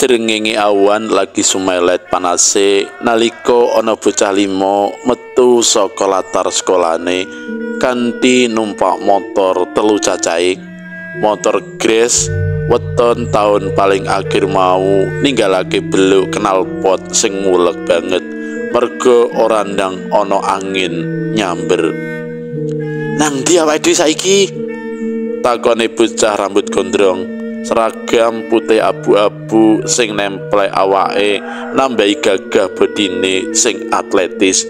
Srengenge awan lagi sumelet panase nalika ana bocah limo metu saka latar sekolahane kanthi numpak motor telu cacahe. Motor Grace weton taun paling akhir mau ninggalake beluk knalpot sing mulek banget merga ora ndang ana angin nyamber. Nang ndi awake dhewe saiki? Takone bocah rambut gondrong. Seragam putih abu-abu sing nemplek awake nambahi gagah bodine sing atletis.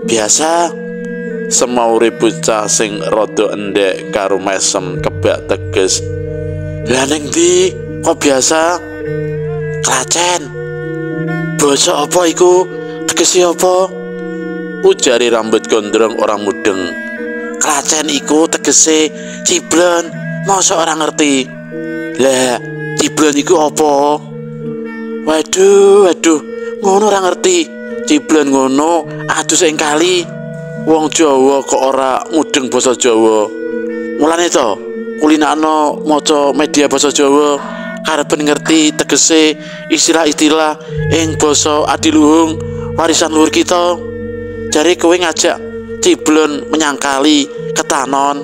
Biasa semaure bocah sing rada endhek karo mesem kebak teges. Lah ning ndi kok biasa? Klaten. Basa apa iku? Tegese apa? Ujare rambut gondrong ora mudeng. Klaten iku tegese ciblon, mosok ora ngerti. Lah, ciblon iku apa? Waduh, waduh, ngono ora ngerti. Ciblon ngono adus ing kali. Wong Jawa kok ora mudeng basa Jawa. Mulane to, kulinakno maca media basa Jawa, karepen ngerti tegese istilah-istilah ing basa adiluhung warisan luhur kita. Jare kowe ngajak ciblon menyang kali Ketanon.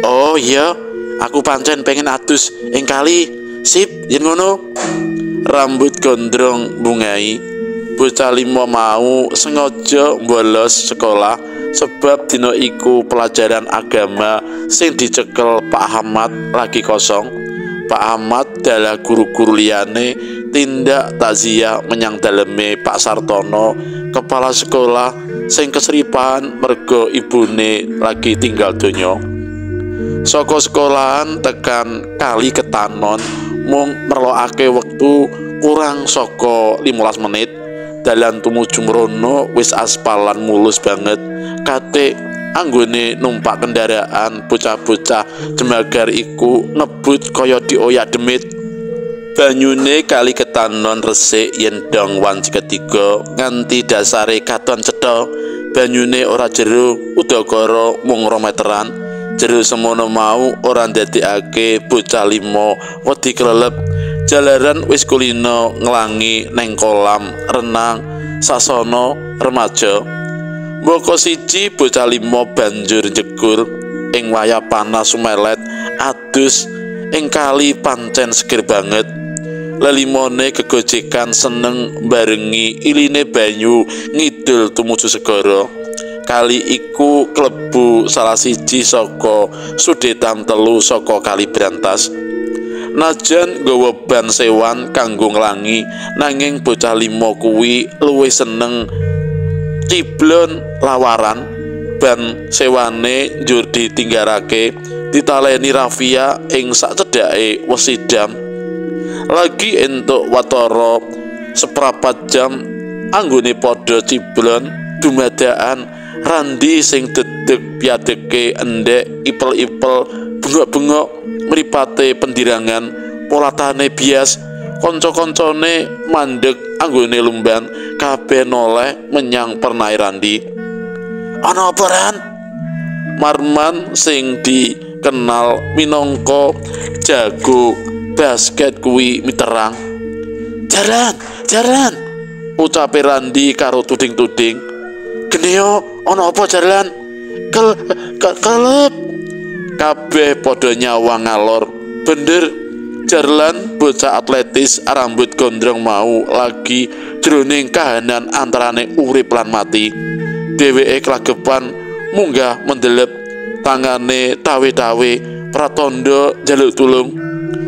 Oh iya, aku pancen pengen adus ing kali. Sip, yen ngono. Rambut gondrong bungai. Bocah limo mau sengaja bolos sekolah sebab dina iku pelajaran agama sing dicekel Pak Ahmad lagi kosong. Pak Ahmad dalah guru-guru liyane tindak takziah menyang daleme Pak Sartono, kepala sekolah sing kesripahan merga ibune lagi tinggal donya. Saka sekolahan tekan kali Ketanon mung merlokake wektu kurang saka 15 menit. Dalan tumuju mrono wis aspal lan mulus banget. Kate anggone numpak kendaraan bocah-bocah jemagar iku ngebut kaya dioyak demit. Banyune kali Ketanon resik yen dong wanci ketiga nganti dasare katon cetha. Banyune ora jero, udakara mung 2 meteran. Jero semono mau ora ndadekake bocah limo wedi kelelep. Jalaran wis kulino nglangi neng kolam renang sasana remaja. Mboko siji bocah limo banjur njegur ing wayah panas sumelet adus ing kali pancen seger banget. Lelimone gegojekan seneng barengi iline banyu ngidul tumuju segara. Kali iku klebu salah siji saka sudetan telu saka Kali Brantas. Najan nggawa ban sewan kanggo nglangi, nanging bocah limo kuwi luwih seneng ciblon lawaran. Ban sewane njur ditinggarake ditaleni rafia ing sacedhake wesi dam. Lagi entuk watara seprapat jam anggone padha ciblon dumadakan Randi sing dedeg piadeke endhek ipel-ipel bengok-bengok mripate pendirangan polatane bias. Kanca-kancane mandeg anggone lumban kabeh noleh menyang pernae Randi. Ana apa, Ran? Marman sing dikenal minangka jago basket kuwi miterang. Jaran, jaran, ucape Randi karo tuding-tuding. Geneo, ana apa jaran? Kelep. Kabeh padha nyawang ngalor. Bener, Jarlan bocah atletis rambut gondrong mau lagi jroning kahanan antarane urip lan mati. Dheweke klagepan munggah mendelep, tangane tawe-tawe pratandha njaluk tulung.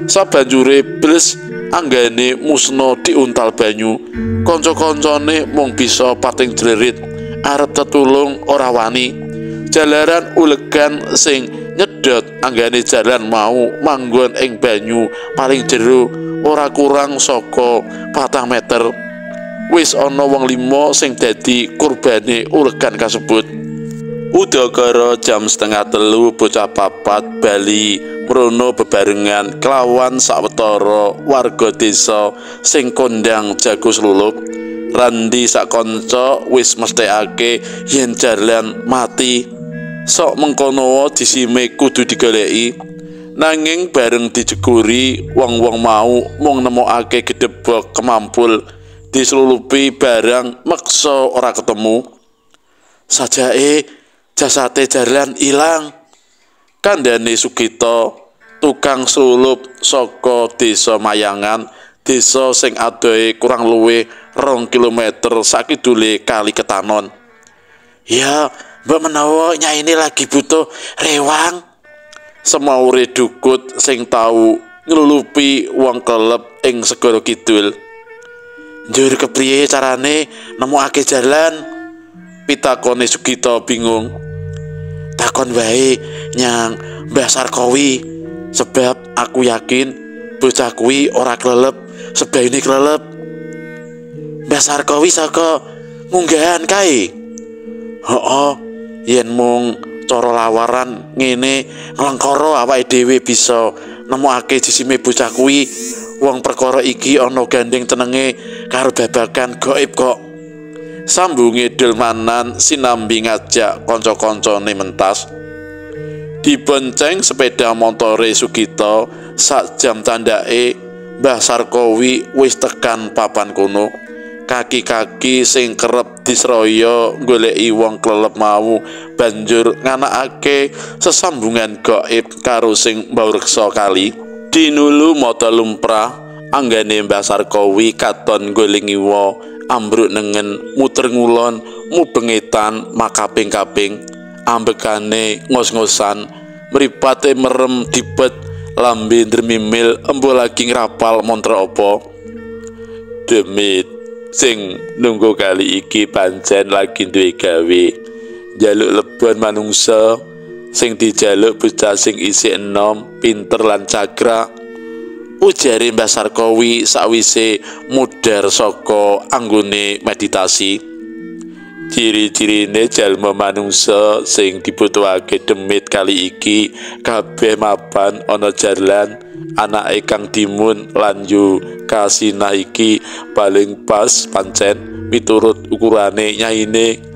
Sabanjure bles anggane musna diuntal banyu. Kanca-kancane mung bisa pating jlerit arep tetulung ora wani. Jalaran ulegan sing nyedot anggane jalan mau manggon ing banyu paling jero ora kurang saka 4 meter. Wis ana wong limo sing dadi kurbane ulegan kasebut. Udakara jam 2:30 bocah papat bali mrono bebarengan kelawan sawetara warga desa sing kondang jago slulup. Randi sakonco wis mesthekake yen jalan mati. Sok mengkono disime kudu digoleki. Nanging bareng dijeguri wong-wong mau mung nemokake gedebok kemampul dislulupi barang meksa ora ketemu. Sajake jasate Jarlan ilang. Kandhane Sugita, tukang slulup saka desa Mayangan, desa sing adohe kurang luwih 2 kilometer sakidule Kali Ketanon. Ya, mbok menawa nyaine lagi butuh rewang. Semaure dukut sing tau nglulupi wong kelep ing segara kidul. Njur kepriye carane nemokake Jarlan? Pitakone Sugita bingung. Takon wae nyang Mbah Sarkowi, sebab aku yakin bocah kuwi ora klelep, sebaine klelep. Mbah Sarkowi saka ngunggahan kae. Heeh, yen mung cara lawaran ngene nglengkara awake dhewe bisa nemokake jisime bocah kuwi. Wong perkara iki ana gandeng tenenge karo babagan gaib kok. Sambunge Dulmanan sinambi ngajak kanca-kancane mentas. Dibonceng sepeda montore Sugita sak jam candhake Mbah Sarkowi wis tekan papan kono. Kaki-kaki sing kerep disraya goleki wong klelep mau banjur nganakake sesambungan gaib karo sing mbaureksa kali. Dinulu mata lumrah anggane Mbah Sarkowi katon golengiwa ambruk nengen muter ngulon mubengetan makaping-kaping, ambekane ngos-ngosan, mripate merem dipet, lambe ndremimil embo lagi ngrapal mantra apa. Demit sing nunggu kali iki pancen lagi duwe gawe, njaluk lebon manungsa sing dijaluk bocah sing isih enom, pinter lan cakra. Ujare Mbah Sarkowi sakwise mudhar saka anggone meditasi. Ciri-cirine jalma manungsa sing dibutuhake demit kali iki kabeh mapan ana Jarlan, anake Kang Dimun lan Yu Kasinah iki paling pas pancen miturut ukurane nyaine.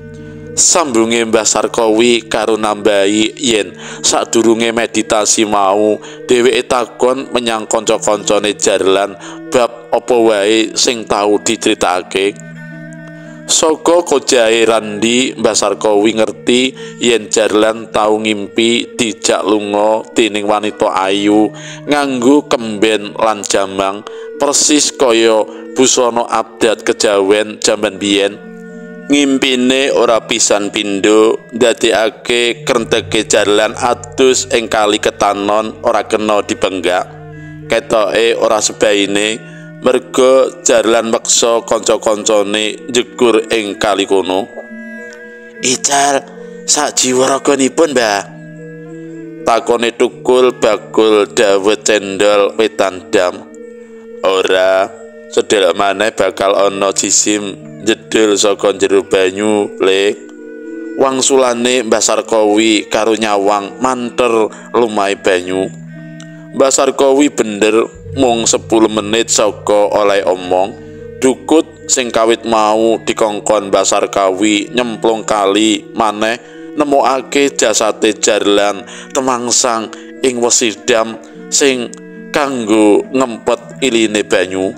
Sambunge Mbah Sarkowi karo nambahi yen sadurunge meditasi mau dheweke takon menyang kanca-kancane Jarlan bab apa wae sing tau diceritakake. Saka kojahe Randi, Mbah Sarkowi ngerti yen Jarlan tau ngimpi dijak lunga dening wanita ayu nganggo kemben lan jamang persis kaya busana adat kejawen jaman biyen. Ngimpine ora pisan pindho ndadekake krentege Jarlan adus ing Kali Ketanon ora kena dibenggak. Ketoke ora sebaine merga Jarlan meksa kanca-kancane njegur ing kali kono. Ical sak jiwa raganipun, Mbah? Takone tukul bakul dawet cendol wetan dam. Ora, sedelok maneh bakal ana jisim jedul saka jero banyu, le. Wangsulane Mbah Sarkowi karo nyawang manter lumahe banyu. Mbah Sarkowi bener mung 10 menit saka oleh omong. Dukut sing kawit mau dikongkon Mbah Sarkowi nyemplung kali maneh nemokake jasate Jarlan temangsang ing wesidam sing kanggo ngempet iline banyu.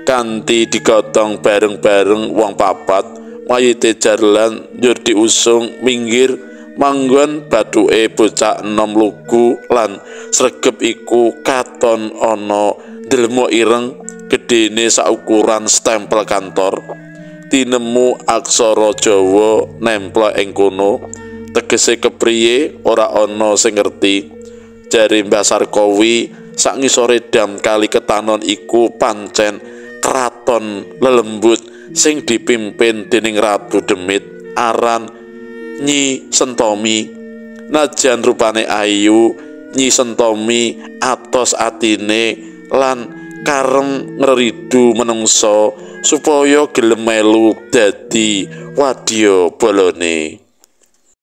Kanthi digotong bareng-bareng wong papat, mayite Jarlan njur diusung minggir manggon bathuke bocah enom lugu lan sregep iku katon ana delmo ireng gedene saukuran stempel kantor. Tinemu aksara Jawa nempel ing kono, tegese kepriye ora ana sing ngerti. Jare Mbah Sarkowi sak ngisore dam Kali Ketanon iku pancen kraton lelembut sing dipimpin dening Ratu Demit aran Nyi Sentomi. Najan rupane ayu, Nyi Sentomi atos atine lan karem ngreridu menungsa supaya gelem melu dadi wadya balane.